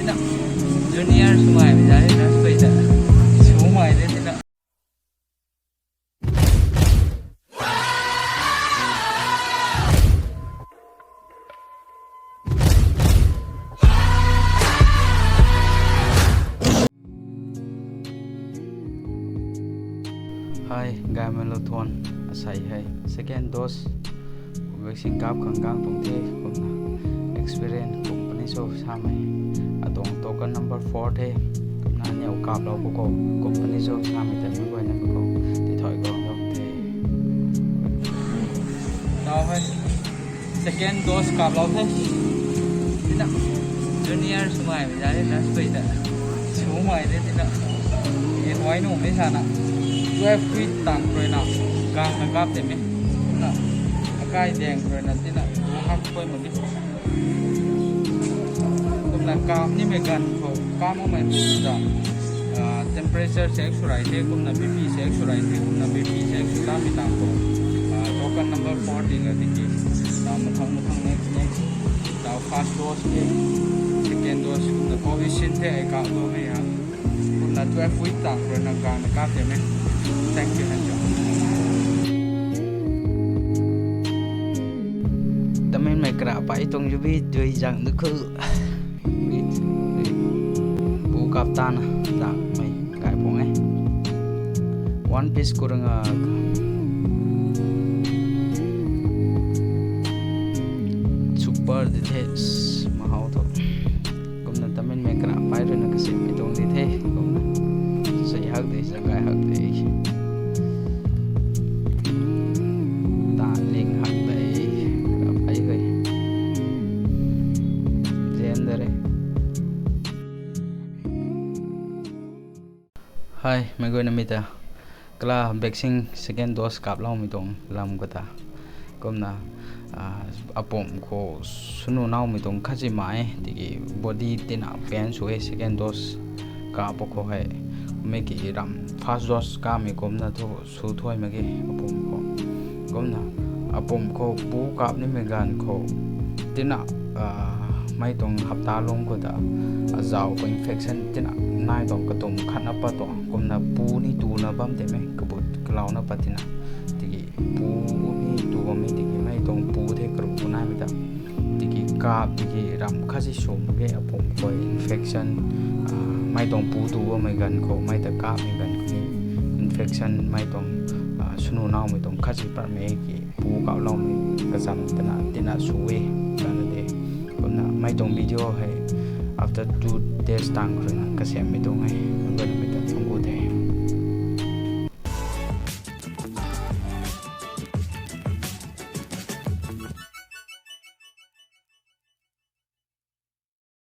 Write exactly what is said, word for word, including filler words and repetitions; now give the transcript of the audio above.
Junior swmei mei zai na sui ta. Swmei de tina. Hi, gaymei lou thuan, asei hei second dose vaccine kap khang gang tuang the, kumna experience company cho samei, atuang token number four the, kumna aniw kaplou khou company cho samei ta mei guayna khou tithay guang tuang the. Tau hei second dose kaplou the. Tina, junior swmei mei zai na sui ta. Swmei de tina. E huai nuhmei sana twelve feet tang rui na gangna kap tei mei. Kumna akai daeng rui na tina, hak koi mak di. Kumna kap nimei ganv khou kap makmei ta, temperature check sw rei the, kumna B P check sw rei the, kumna B P check sw tamei tang khou token number four ding a tiki, mathang mathang next next, tau first dose the, second dose kumna Covishield the ai kap tuamei ha. Kumna twelve week tang rui na gangna kap tei mei. Thank you, thank you. Taminmei kara pai tuang yubi dui zang du khu. Bu kap tana zangmei gay pung e. One piece khou rui nga super di the, mahow thu. Kumna taminmei kara pai rui na kasimei tuang di the. Kumna sei hak de, zang gay hak de. Taling hak de, kara pai hei. Zen de re. Hi, meic guayna mi ta, kala vaccine second dose kaploumei tuang lam khou ta, kumna apumc khou swnu naumei tuang khatzi mai tiki body tina pain sw e second dose kap khou hei, mei ki ram first dose kapmei kumna thu sw thuay mak ge apumc khou. Kumna apumc khou bu kap nimei ganv khou tina, mei tuang hapta lung khou ta azau khou infection tina nai tuang katum khatna pat tuang kumna pu ni tuna bam tei mei kabut kalouna pat tina, tiki pu ni tu bammei tiki mei tuang pu the karuh pu naimei ta, tiki kap tiki ram khatzi sw mak ge apumc khou infection, mei tuang pu tu bammei ganv khou mei ta kapmei ganv khou ni infection mei tuang swnu naumei tuang khatzi patmei ki pu kaploumei kazam tana tina sw e, tana de. Kumna mei tuang video hei after two days tang khou rui na kasemei tuang e.